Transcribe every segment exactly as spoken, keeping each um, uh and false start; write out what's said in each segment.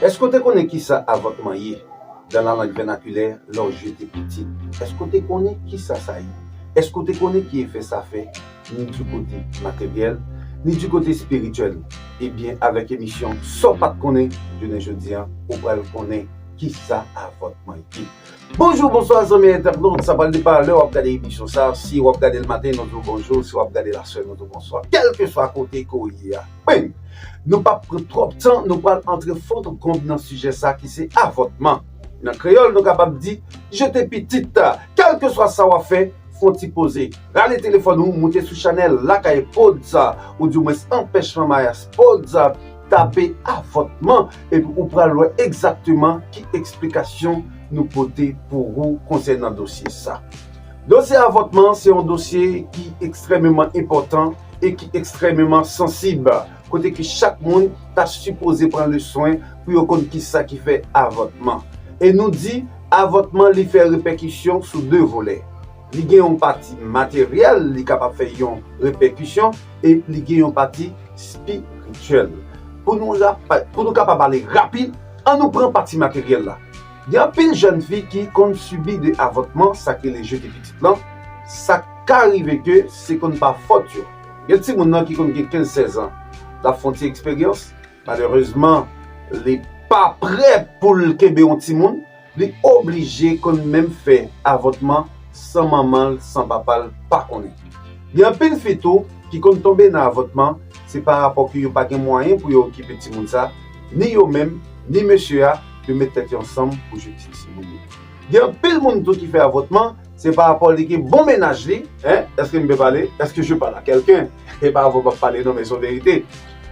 Èske w te konnen kisa avòtman ye? Dan la lang vènakilè, lè w jete pitit. Èske w te konnen kisa sa ye? Èske w te konnen ki efè sa fè, ni di kote materyèl, ni di kote espirityèl? Ebyen, avèk emisyon Sa w pa t konnen, jounen jodi a, ou pral konnen kisa avòtman ye. Bonjou, bonswa, zanmi entènot. Sa pral depann lè w ap gade emisyon sa. Si w ap gade l maten, nou di w bonjou. Si w ap gade l aswè, nou di w bonswa. Kèlkeswa kote ke w ye a. Men, nou p ap pran twòp tan, nou pral antre fon konb nan sijè sa ki se avòtman. Nan kreyòl, nou kapab di jete pitit. Kèlkeswa sa w ap fè, fè yon ti poze. Rale telefòn ou, moute sou chanèl Lakay Prodz, oudimwens Anpèchman Mayas Prodz, tape avòtman, epi ou pral wè egzakteman ki eksplikasyon nou pote pou ou konsènan dosye sa. Dosye avòtman se yon dosye ki ekstrèmeman enpòtan e ki ekstrèmeman sansib, kote ke chak moun ta sipoze pran le swen pou yo konn kisa ki fè avòtman. E nou di, avòtman li fè repèkisyon sou de volè. Li gen yon pati materyèl, li kapab fè yon repèkisyon, e li gen yon pati espirityèl. Pou nou rap-, pou nou kapab ale rapid, ann nou pran pati materyèl la. Gen anpil jèn fi ki konn sibi de avòtman, sa ki rele jete pitit lan, sa ka rive ke se konn pa fòt yo. Gen timoun nan ki konn gen kenz sèz an, l ap fè yon ti eksperyans, malerezman, li pa prè pou l kenbe yon timoun, li oblije konn menm fè avòtman san manman l, san papa l pa konnen. Gen anpil fi tou ki konn tonbe nan avòtman, se pa rapò ke yo pa gen mwayen pou yo okipe timoun sa, ni yo menm, ni mesye a, yo met tèt yo ansanm pou jete timoun yo. Gen anpil moun tou ki fè avòtman, se pa rapò li gen bon mennaj li, en, èske m pe pale? Èske je parle à quelqu'un? E pa avè w m ap pale non, men se yon verite.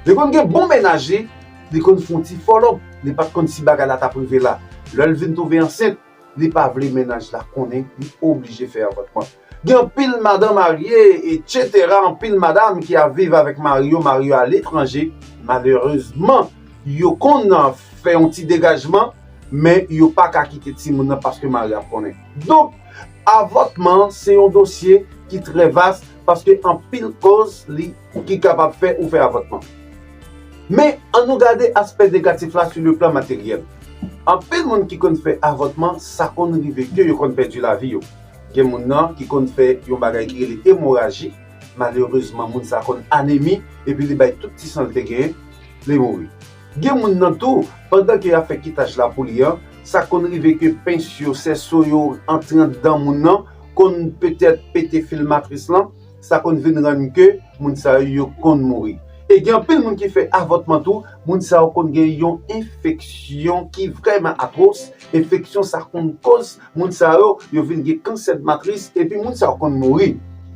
Li konn gen bon mennaj li, li konn fè yon ti fòlòp, li pa t konn si bagay la t ap rive la. Lè l vin twouve ansent, li pa vle mennaj la konnen, li oblije fè avòtman. Gen anpil madan marye, etsetera, anpil madanm ki ap viv avèk mari yo, mari yo aletranje, malerezman, yo konn fè yon ti degajman, men yo pa ka kite timoun nan paske mari ap konnen. Donk, avòtman se yon dosye ki trè vas paske anpil koz li ki kapab fè ou fè avòtman. Men, ann nou gade aspè negatif la sou le plan materyèl. Anpil moun ki konn fè avòtman, sa konn rive ke yo konn pèdi lavi yo. Gen moun nan ki konn fè yon bagay ki rele emoraji. Malerezman, moun sa konn anemi, epi li bay tout ti san l te genyen, li mouri. Gen moun nan tou, pandan ke y ap fè kitaj la pou li an, sa konn rive ke pens yo, sèso yo antre anndan moun nan, konn petèt pete fil matris lan, sa konn vin rann ke moun sa yo, yo konn mouri. E gen anpil moun ki fè avòtman tou, moun sa yo konn gen yon enfeksyon ki vrèman atwòs. Enfeksyon sa konn koz moun sa yo, yo vin gen kansè de matris, epi moun sa yo konn mouri.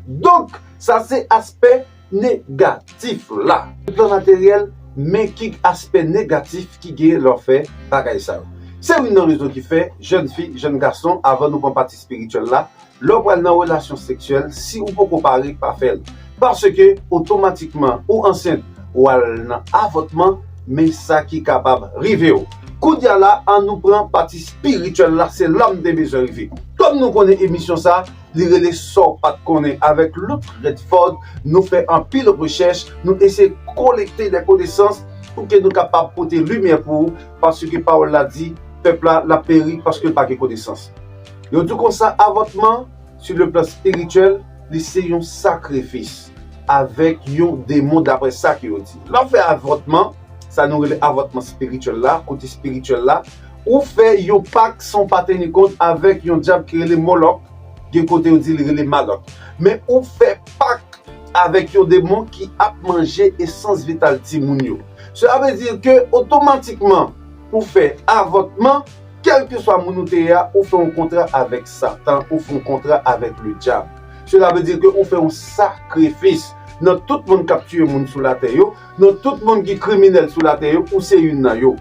Donk, sa se aspè negatif la. Plan materyèl, men ki aspè negatif ki gen lè w fè bagay sa yo. Se youn nan rezon ki fè, jèn fi, jèn gason, avan nou pran pati espirityèl la, lè w pral nan relasyon seksyèl, si ou poko pare, pa fè l. Paske, otomatikman, ou ansent, ou al nan avòtman, men sa ki kapab rive w. Kounye a la, ann nou pran pati espirityèl la, se la m te bezwen rive. Kòm nou konnen emisyon sa, li rele Sa w pa t konnen avèk Luke Redford. Nou fè anpil rechèch, nou eseye kolekte de konesans pou ke nou kapab pote limyè pou ou, paske pawòl la di, pèp la, l ap peri paske l pa gen konesans. Yo di konsa, avòtman, sou le plan espirityèl, li se yon sakrifis avèk yon demon, daprè sa ke yo di. Lè w fè avòtman, sa nou rele avòtman espirityèl la, kote espirityèl la, ou fè yon pak san w pa teni kont avèk yon dyab ki rele Molòk, gen kote yo di li rele Malòk. Men ou fè pak avèk yon demon ki ap manje esans vital timoun yo. Sela vle di ke otomatikman ou fè avòtman, kèlkeswa moun ou te ye a, ou fè yon kontra avèk Satan, ou fè yon kontra avèk le dyab. Sela vle di ke ou fè yon sakrifis. Nan tout moun k ap tiye moun sou latè yo, nan tout moun ki kriminèl sou latè yo, ou se youn nan yo.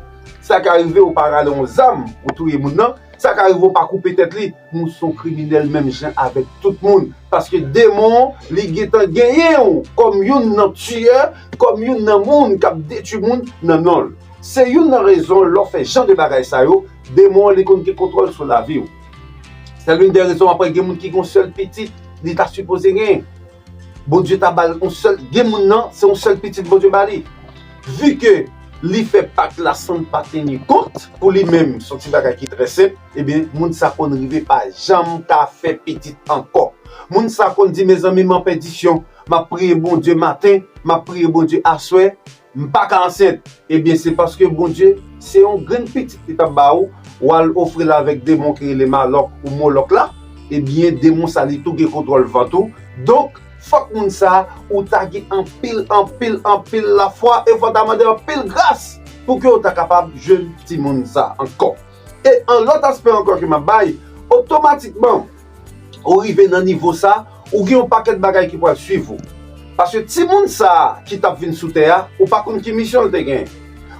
Sa ka rive ou pa rale yon zam pou touye moun nan, sa ka rive ou pa koupe tèt li, men w se yon kriminèl menm jan avèk tout moun. Paske demon an, li gentan genyen w kòm youn nan tiyè, kòm youn nan moun k ap detwi moun nan non l. Se youn nan rezon lè w fè jan de bagay sa yo, demon an li konn gen kontwòl sou lavi w. Se l'une des raisons, apre gen moun ki gen yon sèl pitit, li ta sipoze genyen. Bondye ta ba l yon sèl, gen moun nan, se yon sèl pitit Bondye ba li. Vi ke li fè pak la san l pa teni kont pou li menm, se yon ti bagay ki trè senp, ebyen, moun sa konn rive pa janm ka fè pitit ankò. Moun sa konn di, mezanmi, m an pèdisyon, m ap priye Bondye maten, m ap priye Bondye aswè, m pa ka ansent. Ebyen, se paske Bondye, se yon grenn pitit li t ap ba ou, w al ofri l avèk demon ki rele Malòk ou Molòk la, ebyen, demon sa li tou gen kontwòl vant ou. Donk, fòk moun sa, ou ta gen anpil, anpil, anpil lafwa, e fò w ta mande anpil gras pou ke w ta kapab jwenn timoun sa ankò. E an lòt aspè ankò ke m ap bay, otomatikman, ou rive nan nivo sa, ou gen yon pakèt bagay ki pral swiv ou. Paske timoun sa ki t ap vin sou tè a, ou pa konn ki misyon l te gen.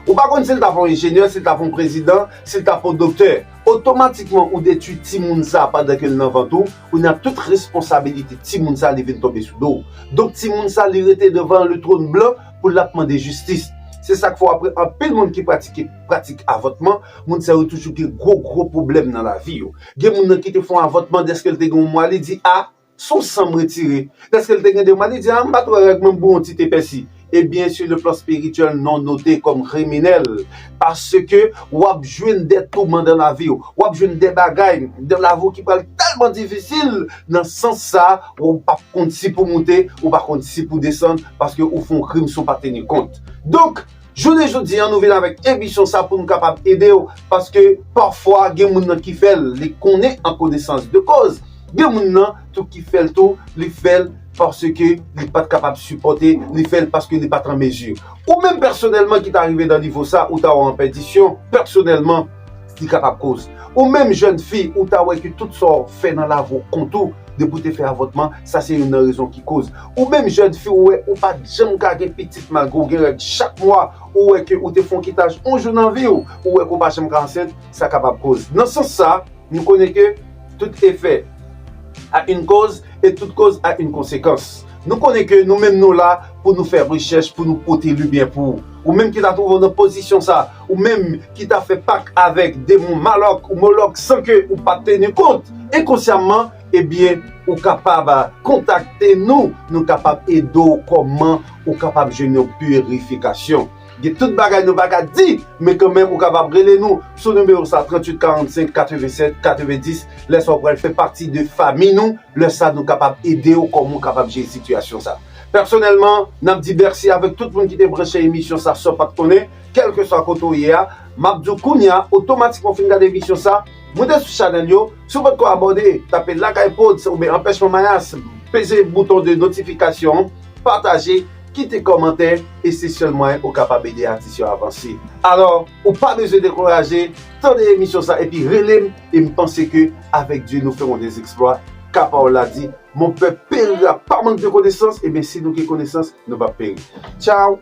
Ou pa konn si l t ap yon enjenyè, si l t ap yon prezidan, si l t ap yon doktè. Otomatikman, ou detwi timoun sa pandan ke l nan vant ou, ou nan tout responsabilite timoun sa li vin tonbe sou do w. Donk, timoun sa li rete devan le trône blanc pou l ap mande jistis. Se sa k fè w ap wè anpil moun ki pratike pratik avòtman, moun sa yo toujou gen gwo, gwo pwoblèm nan lavi yo. Gen moun nan ki te fè yon avòtman, dèske l te gen yon mwa, li di, a, se yon san m retire. Dèske l te gen de mwa, li di, a, m pa t wè règ mwen, m bwè yon ti epèsi. Ebyen, sur le plan spirituel, non note kòm kriminèl. Paske w ap jwenn de touman nan lavi w. W ap jwenn de bagay nan lavi w ki pral tèlman difisil. Nan sans sa, ou p ap konn si pou moute, ou pa konn si pou desann, paske ou fè yon krim san w pa teni kont. Donk, jounen jodi a, nou vin avèk emisyon sa pou nou kapab ede w, paske pafwa, gen moun nan ki fè l, li konnen an konesans de koz. Gen moun nan tou ki fè l tou, li fè l paske li pa t kapab sipòte, li fè l paske li pa t an mezi. Ou menm pèsonèlman ki ta rive nan nivo sa, ou ta wè an pèdisyon, pèsonèlman, li kapab koz. Ou menm jèn fi, ou ta wè ke tout sa w fè nan lavi w kont ou, depi w te fè avòtman, sa se youn nan rezon ki koz. Ou menm jèn fi, ou wè ou pa t janm ka gen pitit malgre w gen règ chak mwa, ou wè ke ou te fè yon kitaj yon jou nan vi w, ou wè ke w pa janm ka ansent, sa kapab koz. Nan sans sa, nou konnen ke tout efè a une cause et toute cause a une conséquence. Nou konnen ke nou menm nou la pou nou fè rechèch, pou nou pote limyè pou ou. Ou menm ki ta twouve w nan pozisyon sa, ou menm ki ta fè pak avèk demon Malòk ou Molòk san ke ou pa t teni kont, enkonsyamman, ebyen, ou kapab kontakte nou, nou kapab ede w kòman ou kapab jwenn yon pirifikasyon. Gen tout bagay nou pa ka di, men kanmenm ou kapab rele nou sou nimewo sa, tranntuit karannsenk katrevennsèt katrevendis. Lè sa w pral fè pati de fanmi nou, lè sa nou kapab ede w kòman w kapab jere sitiyasyon sa. Pèsonèlman, n ap di mèsi avèk tout moun ki te branche emisyon sa san w pa t konnen, kèlkeswa kote w ye a. M ap di w kounye a, otomatikman w fin gade emisyon sa, moute sou chanèl yo. Si w potko abòne, tape Lakay Prodz oubyen Anpèchman Mayas, peze bouton de notifikasyon, pataje, kite kòmantè, e se sèl mwayen ou kapab ede atis yo avanse. Alò, ou pa bezwen dekouraje, tande emisyon sa epi rele m, e m panse ke avèk Dye nou fè yon dèzèksplwa. Ka pawòl la di, mon peuple périra par manque de connaissance, ebyen si nou gen konesans, nou p ap peri. Tchaw!